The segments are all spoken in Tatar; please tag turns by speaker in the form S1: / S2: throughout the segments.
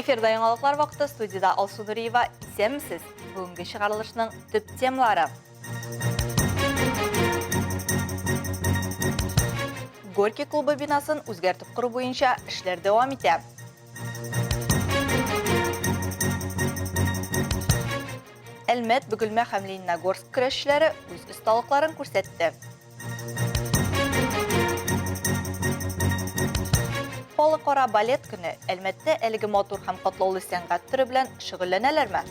S1: Эфирда яңалыклар вакыты студиядә Алсу Нуриева. Исәнмесез. Бүгенге чыгарылышның төп темалары. Горький клубы бинасын үзгәртеп кору буенча эшләр дәвам итә. Әлмәт, Бөгелмә һәм Лениногорск көрәшчеләре үз осталыкларын күрсәтте. Халыкара балет көне. Әлмәттә әлеге матур һәм катлаулы сәнгать төре белән шөгыльләнәләрме?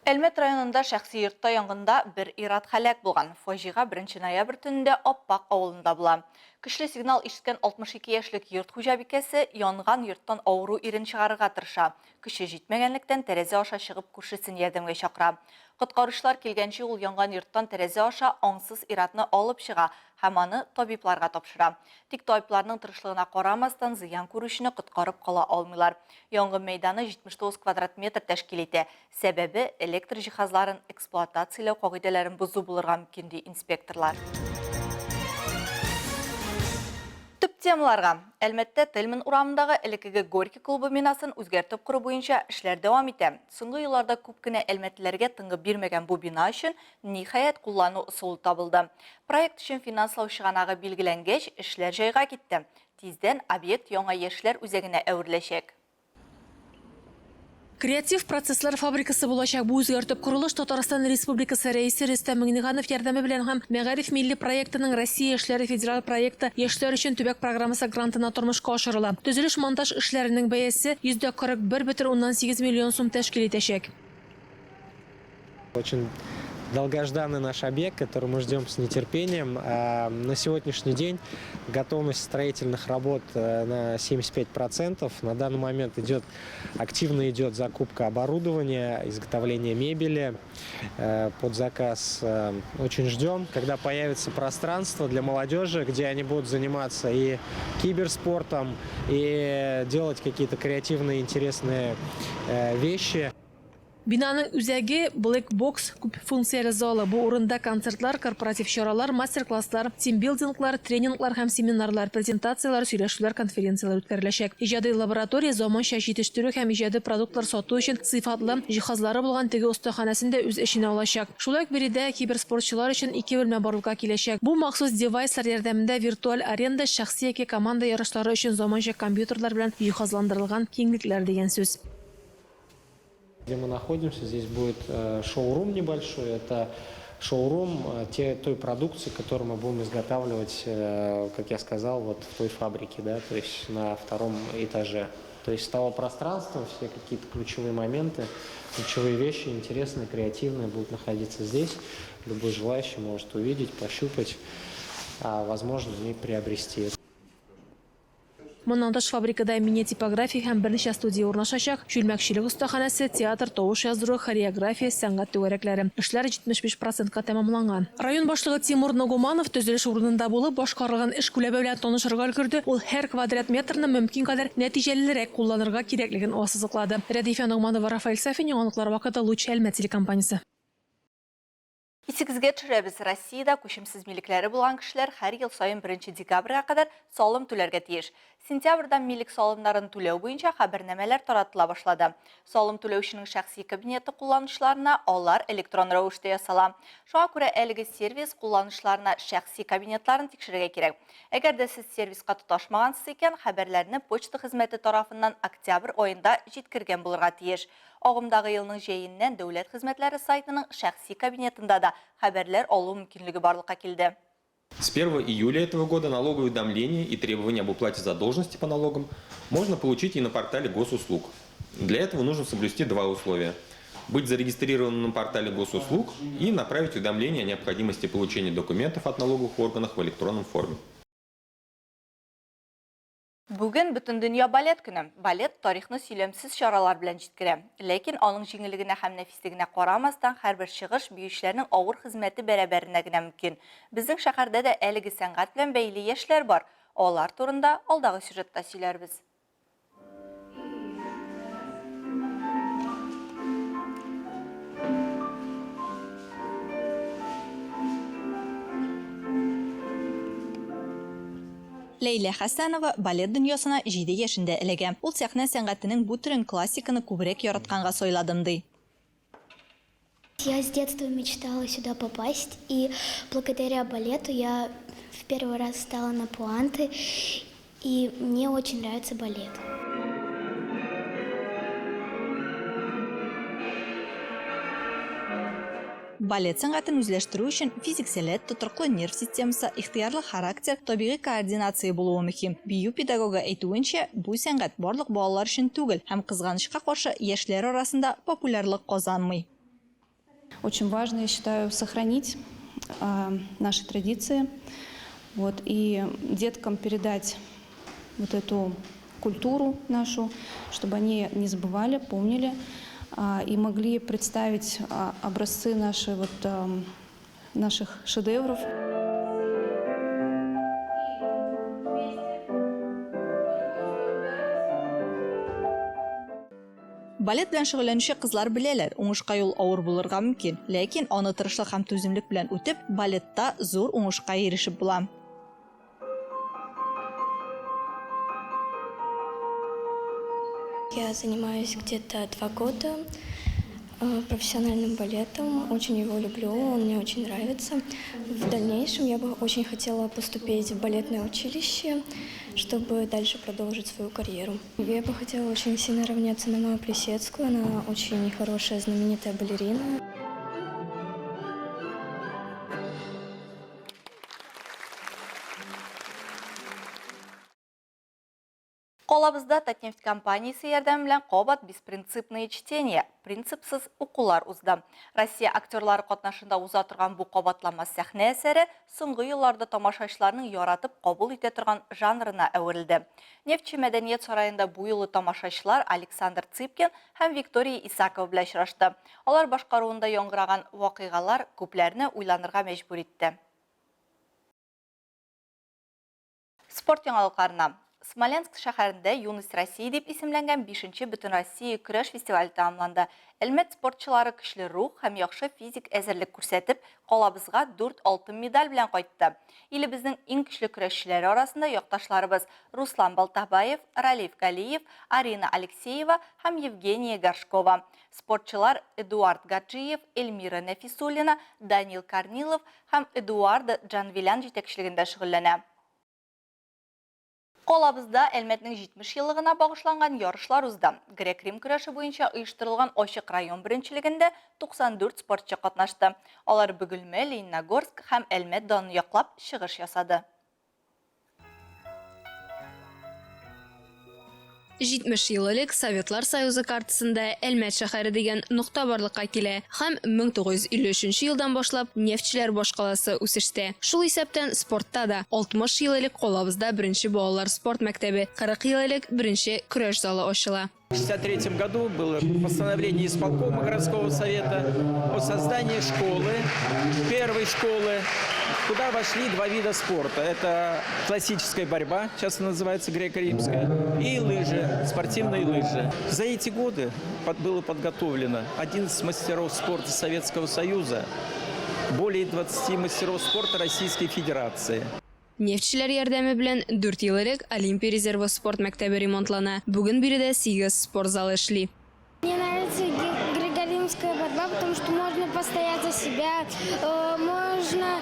S1: Әлмәт районында шәхси йортта янгында бер ир-ат һәлак булган. Фаҗига 1 ноябрь төнендә Аппак авылында була. Көчле сигнал ишеткән 62 яшьлек йорт хуҗабикәсе янган йорттан авыру ирен чыгарырга тырыша. Көче җитмәгәнлектән, тәрәзә аша чыгып күршесен ярдәмгә чакыра. Коткаручылар килгәнче ул янган йорттан тәрәзә аша аңсыз ир-атны алып чыга һәм аны табибларга тапшыра. Тик табибларның тырышлыгына карамастан, зыян күрүчене коткарып кала алмыйлар. Янгын мәйданы 79 квадрат метр тәшкил итә. Сәбәбе, электр җиһазларын эксплуатацияләү кагыйдәләрен бозу булырга мөмкин, ди инспекторлар. Төп темаларга. Әлмәттә Тельман урамындагы элеккеге Горький клубы бинасын үзгәртеп кору буенча эшләр дәвам итә. Соңгы елларда күп кенә әлмәтлеләргә тынгы бирмәгән бу бина өчен, ниһаять, куллану ысулы табылды. Проект өчен финанслау чыганагы билгеләнгәч, эшләр җайга китте. Тиздән объект яңа яшьләр үзәгенә әвереләчәк.
S2: Креатив процесслар фабрикасы булачак бу үзгәртеп корылыш Татарстан Республикасы Рәисе Рөстәм Миңнеханов ярдәме белән һәм Мәгариф милли проектының Россия яшьләре федераль проекты Яшьләр өчен төбәк программасы грантына тормышка ашырыла. Төзелеш-монтаж эшләренең бәясе 141,8 миллион сум тәшкил итәчәк.
S3: Очень долгожданный наш объект, который мы ждем с нетерпением. На сегодняшний день готовность строительных работ на 75%. На данный момент идет, активно идет закупка оборудования, изготовление мебели под заказ. Очень ждем, когда появится пространство для молодежи, где они будут заниматься и киберспортом, и делать какие-то креативные, интересные вещи.
S2: Бинаның үзәге, Black Box күп функцияле залы. Бу урында концертлар, корпоратив чаралар, мастер-класслар, тимбилдинглар, тренинглар һәм семинарлар, презентацияләр, сөйләшүләр, конференцияләр үткәреләчәк. Иҗади лаборатория заманча җитештерү һәм иҗади продуктлар сату өчен сыйфатлы җиһазлары булган тегү остаханәсен дә үз эченә алачак. Шулай ук биредә киберспортчылар өчен ике бүлмә барлыкка киләчәк. Бу махсус девайслар ярдәмендә виртуаль аренада шәхси яки команда ярышлары өчен заманча компьютерлар белән җиһазландырылган киңлекләр дигән сүз.
S3: Где мы находимся, здесь будет шоурум небольшой. Это шоурум те, той продукции, которую мы будем изготавливать, как я сказал, вот в той фабрике, да, то есть на втором этаже. То есть с того пространства все какие-то ключевые моменты, ключевые вещи интересные, креативные будут находиться здесь. Любой желающий может увидеть, пощупать, а возможно и приобрести.
S2: Моннан тыш, фабрикада мини-типография һәм берничә студия урнашачак, чүлмәкчелек остаханәсе, театр, тавыш яздыру, хореография, сәнгать түгәрәкләре. Эшләр 75 процентка тәмамланган. Район башлыгы Тимур Ногуманов төзелеш урынында булып, башкарылган эш күләме белән танышырга өлгерде, ул һәр квадрат метрны мөмкин кадәр нәтиҗәлелерәк кулланырга кирәклеген ассызыклады. Рәдифә Ногманова, Рафаэль Сафин, Яңалыклар вакыты, Луч, Әлмәт телекомпаниясе.
S1: Исегезгә төшерәбез, Россиядә күчемсез милекләре булган кешеләр һәр ел саен 1 декабрьгә кадәр салым түләргә тиеш. Сентябрьдән милек салымнарын түләү буенча хәбәрнамәләр таратыла башлады. Салым түләүченең шәхси кабинеты кулланучыларына алар электрон рәвештә ясала. Шуңа күрә әлеге сервис кулланучыларына шәхси кабинетларын тикшерергә кирәк. Әгәр дә сез сервиска тоташмагансыз икән, хәбәрләрне почта хезмәте тарафыннан октябрь аенда җиткергән булырга тиеш. Агымдагы елның җәеннән Дәүләт хезмәтләре сайтының шәхси кабинетында да хәбәрләр алу мөмкинлеге барлыкка килде.
S4: С 1 июля этого года налоговые уведомления и требования об уплате задолженности по налогам можно получить и на портале госуслуг. Для этого нужно соблюсти два условия. Быть зарегистрированным на портале госуслуг и направить уведомление о необходимости получения документов от налоговых органов в электронном форме.
S1: Бүген Бөтендөнья балет көне. Балет тарихны сөйләмсез чаралар белән җиткерә. Ләкин аның җиңеллегенә һәм нәфислегенә карамастан, һәрбер чыгыш биючеләрнең авыр хезмәте бәрабәренә генә мөмкин. Безнең шәһәрдә дә әлеге сәнгать белән бәйле яшьләр бар. Алар турында алдагы сюжетта сөйләрбез. Ләйлә Хәсәнова балет дөньясына җиде яшендә эләгә. Ул сәхнә сәнгатенең бу төрен классиканы күбрәк яратканга сайладым, ди.
S5: Я с детства мечтала сюда попасть, и благодаря балету я в первый раз стала на пуанты, и мне очень нравится балет.
S1: Балет сәнгатен үзләштерү өчен физик сәләт, тотрыклы нерв системасы, ихтыярлы характер, табигый координация булуы мөһим. Бию педагогы әйтүенчә, бу сәнгать барлык балалар өчен түгел һәм, кызганычка каршы, яшьләр арасында популярлык казанмый.
S6: Очень важно, я считаю, сохранить наши традиции, вот, и деткам передать вот эту культуру нашу, чтобы они не забывали, помнили и могли представить образцы наши, вот, наших шедевров.
S1: Балет белән шөгыльләнүче кызлар беләләр, уңышка юл авыр булырга мөмкин, ләкин аны тырышлык һәм түземлек белән үтеп, балетта зур уңышка ирешеп була.
S7: Я занимаюсь где-то 2 года профессиональным балетом. Очень его люблю, он мне очень нравится. В дальнейшем я бы очень хотела поступить в балетное училище, чтобы дальше продолжить свою карьеру. Я бы хотела очень сильно равняться на Майю Плисецкую. Она очень хорошая, знаменитая балерина.
S1: Калабызда Татнефть компаниясе ярдәме белән кабат беспринципные чтения, принципсыз укулар узды. Россия актерлары катнашында уза торган бу кабатламас сәхнә әсәре соңгы елларда тамашачыларның яратып кабул итә торган жанрына әверелде. Нефтьче мәдәният сараенда бу юлы тамашачылар Александр Цыпкин һәм Виктория Исакова белән очрашты. Алар башкаруында яңгыраган вакыйгалар күпләрне уйланырга мәҗбүр итте. Спорт яңалыкларына. Смоленск шәһәрендә Юность России дип исемләнгән 5-нче Бөтенроссия көрәш фестивале тәмамланды. Әлмәт спортчылары көчле рух һәм яхшы физик әзерлек күрсәтеп, калабызга 4 алтын медаль белән кайтты. Илебезнең иң көчле көрәшчеләре арасында якташларыбыз Руслан Балтабаев, Ралиф Галиев, Арина Алексеева һәм Евгения Горшкова. Спортчылар Эдуард Гаджиев, Эльмира Нәфисуллина, Данил Корнилов һәм Эдуард Джанвилян җитәкчелегендә шөгыльләнә. Калабызда Әлмәтнең 70 еллыгына багышланган ярышлар узды. Грек-рим көрәше буенча оештырылган ачык район беренчелегендә 94 спортчы катнашты. Алар Бөгелмә, Лениногорск һәм Әлмәт данын яклап чыгыш ясады.
S8: 70 ел элек Советлар Союзы картасында Әлмәт шәһәре дигән нокта барлыкка килә һәм 1953 елдан башлап нефтьчеләр башкаласы үсештә. Шул исәптән спортта да 60 ел элек калабызда беренче балалар спорт мәктәбе, 40 ел элек беренче көрәш залы ачыла.
S9: В 1963 году было постановление исполкома городского совета о создании школы, первой школы, куда вошли 2 вида спорта. Это классическая борьба, сейчас она называется греко-римская, и лыжи, спортивные лыжи. За эти годы было подготовлено 11 мастеров спорта Советского Союза, более 20 мастеров спорта Российской Федерации.
S8: Нефтьчеләр ярдәме белән 4 ел элек Олимпия резервы спорт мәктәбе ремонтлана. Бүген биредә 8 спорт залы эшли.
S10: Мне нравится греко-римская борьба, потому что можно постоять за себя, можно...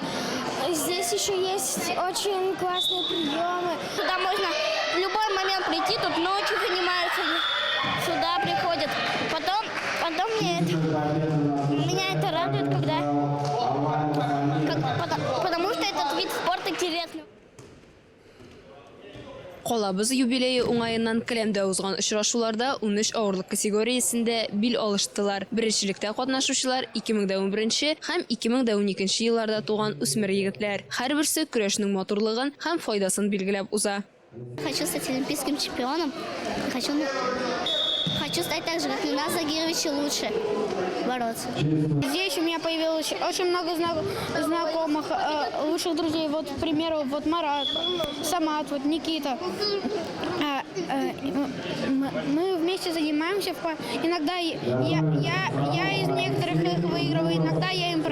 S10: Здесь еще есть очень классные приемы.
S11: Сюда можно в любой момент прийти, тут ночью занимаются, сюда приходят. Потом меня это радует, потому что этот вид спорта интересный.
S8: Калабыз юбилее уңаеннан келәмдә узган очрашуларда 13 авырлык категориясендә бил алыштылар. Беренчелектә катнашучылар 2011 һәм 2012 елларда туган үсмер егетләр. Һәрберсе көрәшнең матурлыгын һәм файдасын билгеләп уза.
S11: Хочу стать олимпийским чемпионом. Хочу стать так же, как Ленар Загирович, и лучше бороться.
S10: Здесь у меня появилось очень много знакомых, лучших друзей. Вот, к примеру, вот Марат, Самат, вот Никита. Мы вместе занимаемся. Иногда я из некоторых их выигрываю, иногда я им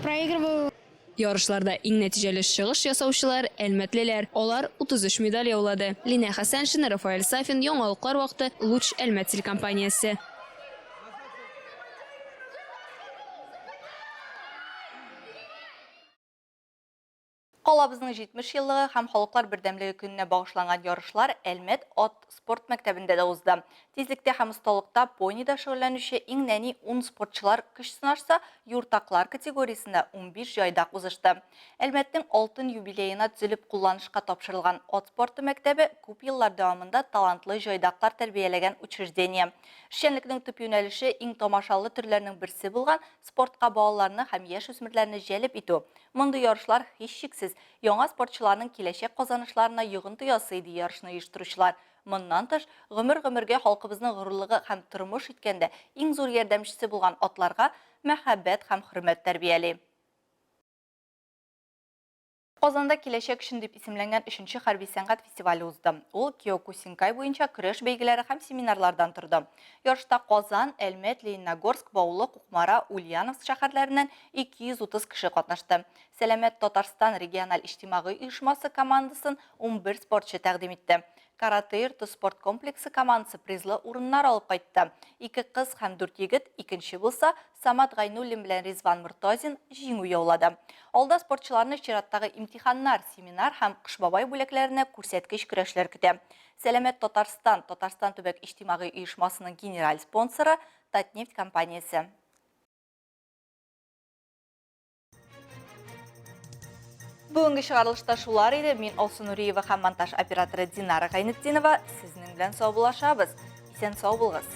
S10: проигрываю.
S8: Ярышларда иң нәтиҗәле чыгыш ясаучылар, әлмәтлеләр. Алар 33 медаль яулады. Линә Хәсәншина, Рафаэль Сафин, Яңалыклар вакыты, Луч Әлмәт телекомпаниясе.
S1: Калабызның 70 еллыгы һәм Халыклар бердәмлеге көненә багышланган ярышлар Әлмәт ат спорт мәктәбендә дә узды. Тизлектә һәм осталыкта понида шөгыльләнүче иң нәни ун спортчылар көч сынашса, юртаклар категориясендә 15 җайдак узышты. Әлмәтнең алтын юбилеена төзелеп кулланышка тапшырылган ат спорты мәктәбе күп еллар дәвамында талантлы җайдаклар тәрбияләгән учреждение. Эшчәнлекнең төп юнәлеше иң тамашалы төрләрнең берсе булган спортка балаларны һәм яшүсмерләрне җәлеп итү. Мондый ярышлар, һичшиксез, яңа спортчыларның киләчәк казанышларына йогынты ясый, ди ярышны оештыручылар. Моннан тыш, гомер-гомергә халкыбызның горурлыгы һәм тормыш иткәндә иң зур ярдәмчесе булган атларга мәхәббәт һәм хөрмәт тәрбияли. Казанда Киләчәк өчен дип исемләнгән өченче хәрби сәнгать фестивале узды. Ул киокусинкай буенча көрәш бәйгеләре һәм семинарлардан торды. Ярышта Казан, Әлмәт, Лениногорск, Баулы, Кукмара, Ульяновск шәһәрләреннән 230 кеше катнашты. Сәламәт Татарстан региональ иҗтимагый оешмасы командасын 11 спортчы тәкъдим итте. Каратэ йорты спорт комплексы командасы призлы урыннар алып кайтты. Ике кыз һәм дүрт егет икенче булса, Самат Гайнуллин белән Ризван Мортазин җиңү яулады. Алда спортчыларны чираттагы имтиханнар, семинар һәм Кыш бабай бүләкләренә күрсәткеч көрәшләр көтә. Сәламәт Татарстан, Татарстан төбәк иҗтимагый оешмасының генераль спонсоры, Татнефть компаниясе. Бүгенге чыгарылышта шулар иде. Мин Алсу Нуриева һәм монтаж операторы Динара Гайнетдинова сезнең белән саубуллашабыз. Исән сау булыгыз.